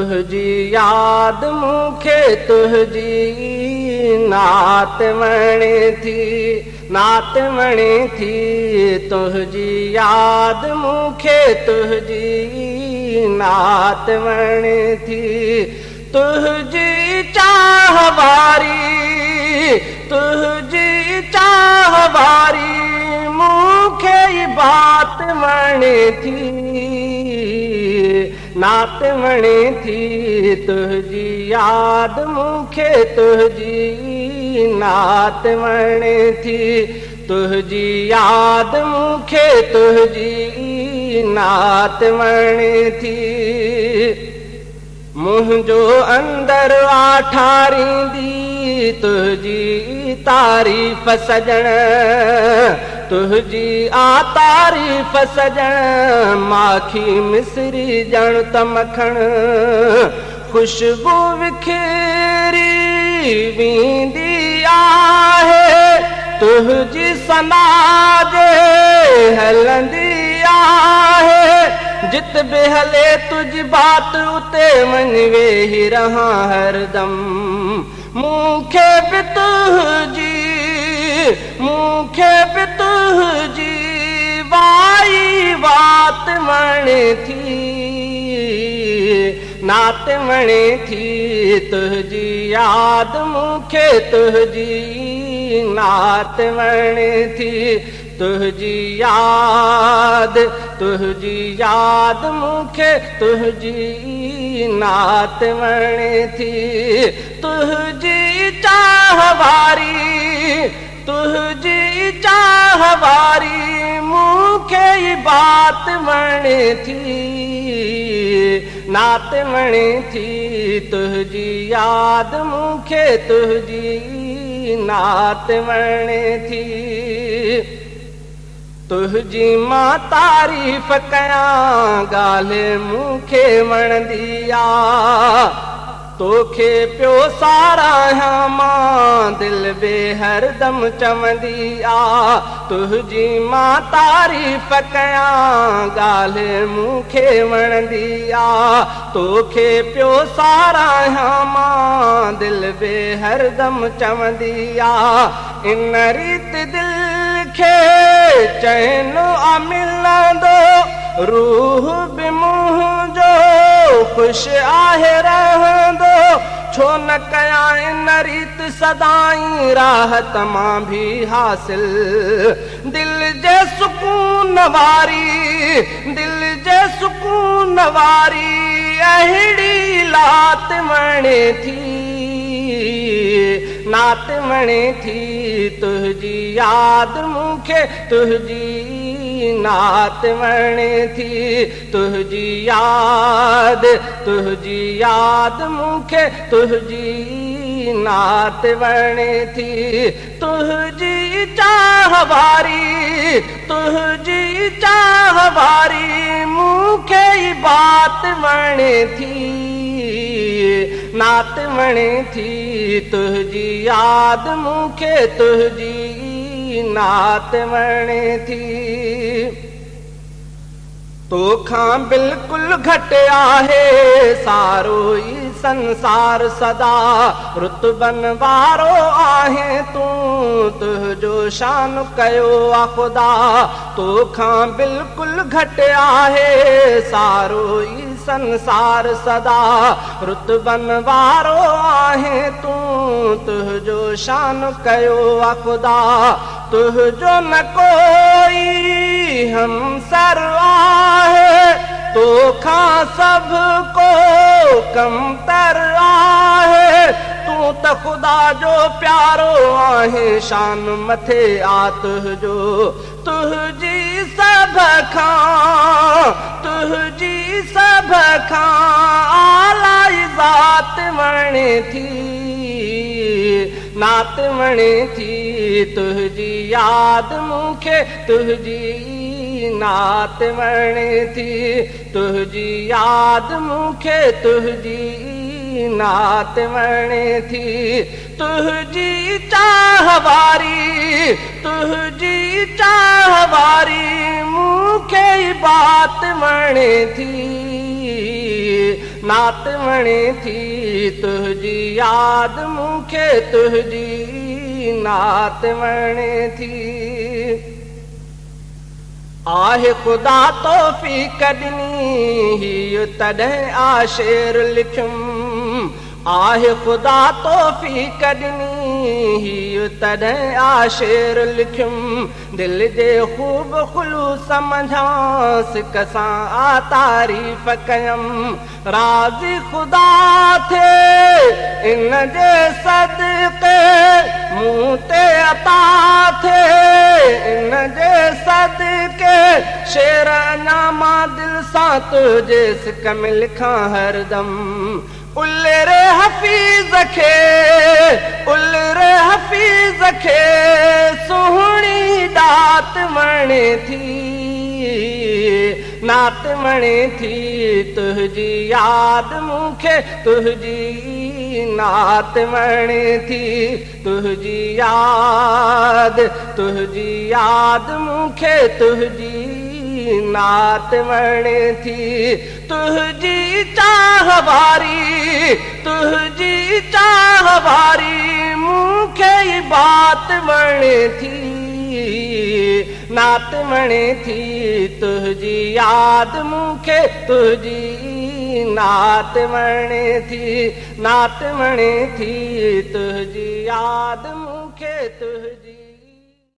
तुंहिंजी यादि मूंखे तुंहिंजी नात वणे थी, नात वणे थी। तुंहिंजी यादि मूंखे तुंहिंजी नात वणे थी। तुंहिंजी चाह वारी, तुंहिंजी चाह वारी मूंखे बात वणे थी, नात वणे थी। तुंहिंजी यादि मूंखे तुंहिंजी नात वणे थी। तुंहिंजी यादि मूंखे तुंहिंजी नात वणे थी। मुंहिंजो अंदर आठारींदी तुंहिंजी तारीफ़ सजण, तुंहिंजी आ तारीफ़ सजण। माखी मिसरी ॼण त मखण, ख़ुशबू विखेरी वेंदी आहे। तुंहिंजी सना जे हलंदी आहे, जित बि हले तुंहिंजी बात उते वञी वेही रहां हरदम। मूंखे बि तुंहिंजी, मूंखे बि तुंहिंजी वाई वात वणे थी, नात वणे थी। तुंहिंजी यादि मूंखे तुंहिंजी नात वणे थी। तुंहिंजी यादि, तुंहिंजी यादि मूंखे तुंहिंजी नात वणे थी। तुंहिंजी चाह वारी, तुंहिंजी चाह वारी मूंखे बात वणे थी, नात वणे थी। तुंहिंजी यादि मूंखे तुंहिंजी नात वणे थी। तुंहिंजी मां तारीफ़ कयां, ॻाल्हि मूंखे वणंदी आहे। तोखे पियो सारायां मां, दिलि बि हरदम चवंदी आहे। तुंहिंजी मां तारीफ़ कयां, ॻाल्हि मूंखे वणंदी आहे। तोखे पियो सारायां मां, दिलि बि हरदम चवंदी आहे। इन रीति दिलि खे चैन आ मिलंदो, रूह बि मुंहिंजो ख़ुशि आहे रहंदो। छो न कयां इन रीति सदाई राहत मां बि हासिल। दिलि जे सुकून वारी, दिलि जे सुकून वारी अहिड़ी लात वणे थी, नात वणे थी। तुंहिंजी यादि मूंखे तुंहिंजी नात वणे थी। तुंहिंजी यादि, तुंहिंजी यादि मूंखे तुंहिंजी नात वणे थी। तुंहिंजी चाह वारी, तुंहिंजी चाह वारी मूंखे बात वणे थी, नात वणे थी। तुंहिंजी यादि मूंखे तुंहिंजी नात वणे थी। तोखां बिल्कुलु घटि आहे सारो ई संसार सदा। रुतबन वारो आहे तूं, तुंहिंजो शान कयो आहे ख़ुदा। तोखां बिल्कुलु घटि आहे सारो ई संसार सदा। रुतबन वारो आहे तूं, तुंहिंजो शान कयो आहे ख़ुदा। तुंहिंजो न कोई हमसर आहे, तोखां सभु को कमतर आहे। तूं त ख़ुदा जो प्यारो आहे, शान मथे आ तुंहिंजो। तुंहिंजी सभ खां, तुंहिंजी सभ खां आला ज़ात वणे थी, नात वणे थी। तुंहिंजी यादि मूंखे तुंहिंजी नात वणे थी। तुंहिंजी यादि मूंखे तुंहिंजी नात वणे थी। तुंहिंजी चाह वारी, तुंहिंजी चाह वारी मूंखे बात वणे थी, نعت وڻي ٿي تنهنجي ياد مون کي تنهنجي نعت وڻي ٿي. آهي خدا توفيق ڏني هيءَ تڏهن آ شعر لکيم. آهي خدا توفيق ڏني هيءَ تڏهن آ شعر لکيم. دل جي خوب خلوص منجهان سڪ سان آ تعريف ڪيم. راضي خدا ٿئي ان جي صدقي مون تي عطا ٿئي ان جي صدقي. شعر اڃا مان دل سان تنهنجي سڪ ۾ لکان هردم. ال ري حفيظ کي ال ري حفيظ کي سهڻي ڏات وڻي ٿي نعت وڻي ٿي تنهنجي ياد مون کي تنهنجي نعت وڻي ٿي. تنهنجي ياد تنهنجي ياد مون کي تنهنجي نعت وڻي ٿي. تنهنجي چاهه واري تنهنجي چاهه واري مون کي ئي بات وڻي ٿي نعت وڻي ٿي. تنهنجي ياد مون کي تنهنجي نعت وڻي ٿي نعت وڻي ٿي. تنهنجي ياد مون کي تنهنجي